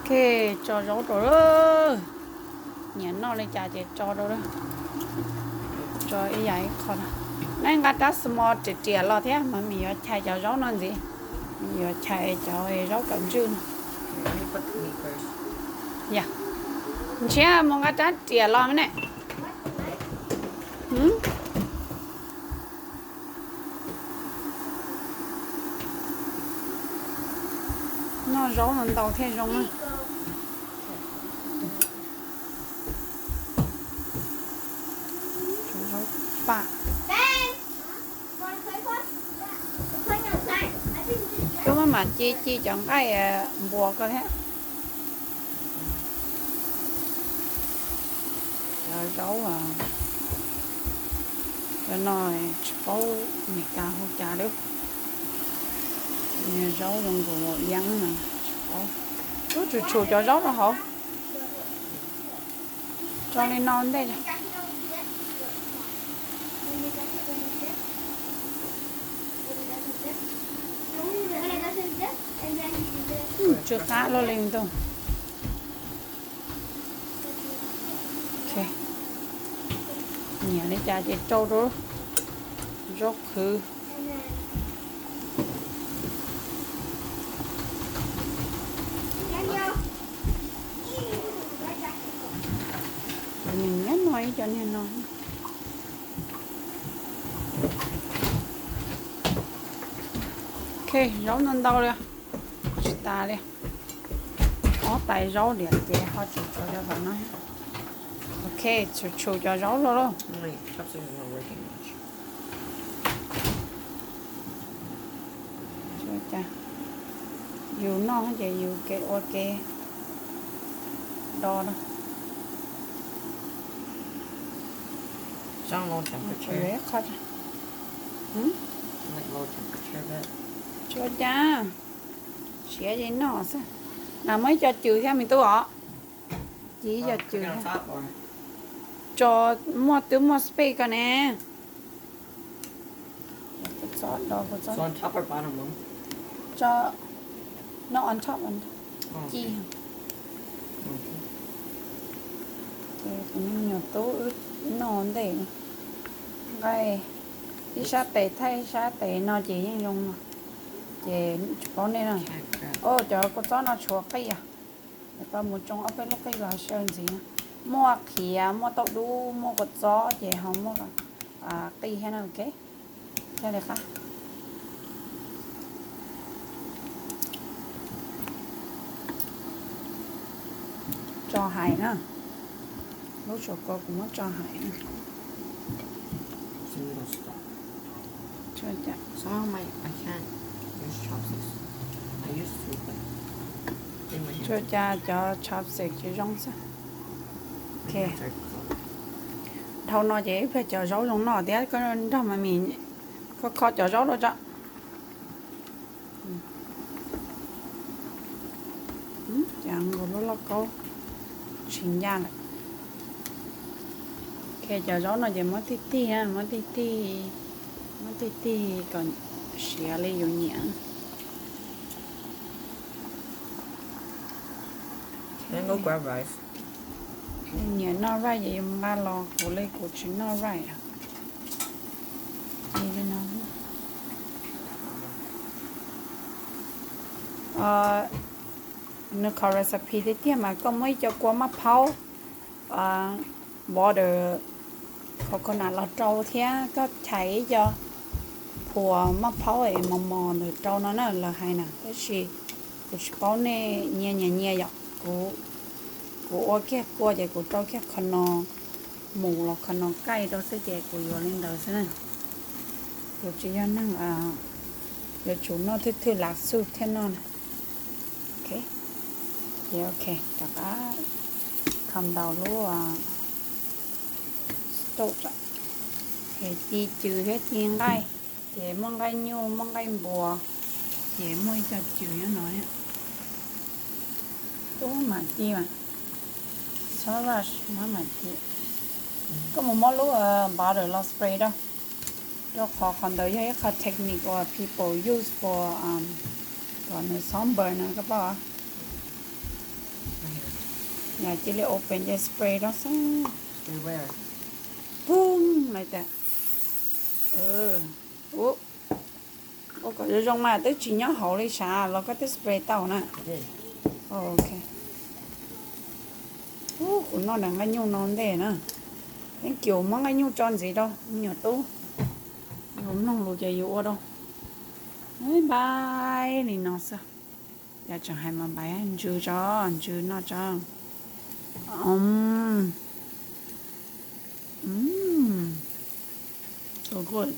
Ok, tso zaub rau. Nyiam noj li cas ces tso rau. Tso ib yam ib qho. Neb nqa rab xi mo riam riam los thiab, Mami yuav chais cov zaub no ntxiv. Mami yuav chais cov zaub kav ntswj no. Yog, ntshiab mus nqa rab riam los me ne. Noj zaub no ntau thiaj zoo na. Zaub pam. Twb muab mam ci ci cov nqaij npua ko thiab. Cov zaub cov no tsis paub Meskas hu cas lawm. Zaub zoo nkaus yeeb no, tsis paub. Twb tshum tshum cov zaub rau hauv. Tso li no ntej. Tsw qab luaj li ntag. Nyiam li cas ces rau rau. Zaub qhwv. Nyiam nyiam no ib co niag no. Ok, zaub ntau ntau li, tsis tas li. Ob tais zaub diam ces ho tseem tshuav cov tom no. Ok, tshum tshum cov zaub los lauj. Yus noj ces yus kev ua kev do no. Tsis ua cas, siav ces noj xwb. Na muaj ib co cws thiab me tub os. Ci ib co cws thiab. Tso, muaj twb muaj space ko ne. Kuv txob do kuv txob. Tso, no on top, ci. Ces kuv me nyuam tub wb noj ntej. Nqaij ib sab tes thaij ib sab tes no ces yeej zoo no. Ces tsis paub nej na. Cov kua txob no tshuav qij os. Tau mus tsoo ob peb lub qij los sawv ntxiv. Muaj qhiav, muaj tauj dub, muaj kua txob ces ho muaj qij thiab na, ok. Thiaj li qab. Tso hais na. Lub suav ko kuv muab tso hais na. Tsuas cas cov chopstick tsis zoo xwb. Dhau no ces ib pliag cov zaub zoo noj thiab, koj nrog Mami kho kho cov zaub rau tso. Cas nkaus lub lauj kaub tsis ncaj lawm. Ok, cov zaub no ces muab tig tig, muab tig tig, muab tig tig kom siav li yus nyiam. Nyiam noj rice ces yus nqa los, kuv li kuv tsis noj rice. Nws qhov recipe tiag tiag mas koj muab ib co kua maj phaub, butter, coconut los rau thiab koj chais ib co phuas maj phaub es mos mos ntawm rau no na, lawv hais na, tab sis kuv tsis paub nej nyias nyias nyias yom. Kuv ua kiag kua ces kuv rau kiag qhov no mus los qhov no kaij rau xwb ces kuv yuav li ntawd xwb na. Kuv tsis yog neeg yuav tsum noj thwj thwj lav xuj thiaj noj na. Ok, ces ok, rov qab kho ntaus lub stove. Ces ci cws thiab ci nqaij, ces muaj nqaij nyuj muaj nqaij npua, ces muaj ib co cws nyob no. Tub mam ci mas, txhob rush, maj mam ci. Koj mus muab lub butter los spray rau, rau qhov qhov ntawd yog ib qho technique uas people use for kom nws sunburn no koj paub. Yog cia li open ces spray rau xwb. Pum, lawm tas. Ua kom zoo zoo mas twb tsis nyob hauv li sav los koj twb spray tau na. Ok. Kuv noj daim nqaij nyuj no ntej na. Thank you, muab nqaij nyuj tso ntxiv rau me nyuam tub. Yuav mloog lus ces yuav ua rau. Bye bye li no xwb. Yog tseem hais mas npais ntsws tso, ntsws noj tso. So good.